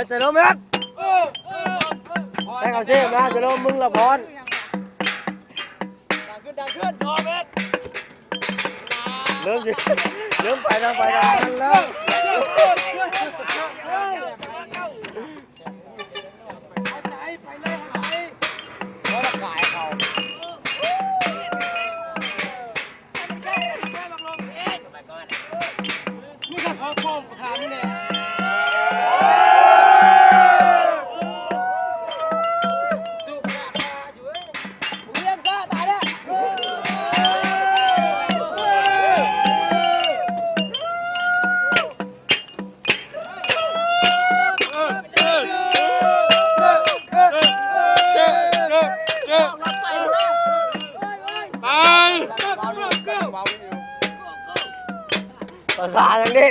ຈະລົມແມັດ ໃຫ້ເຂົາເຊມນະ ຈະລົມ ມຶງລະພອນ ເລີ່ມຊິ ເລີ່ມໄປທາງ ໄປທາງນັ້ນແລ້ວ. ພາສາຫຍັງເດ້?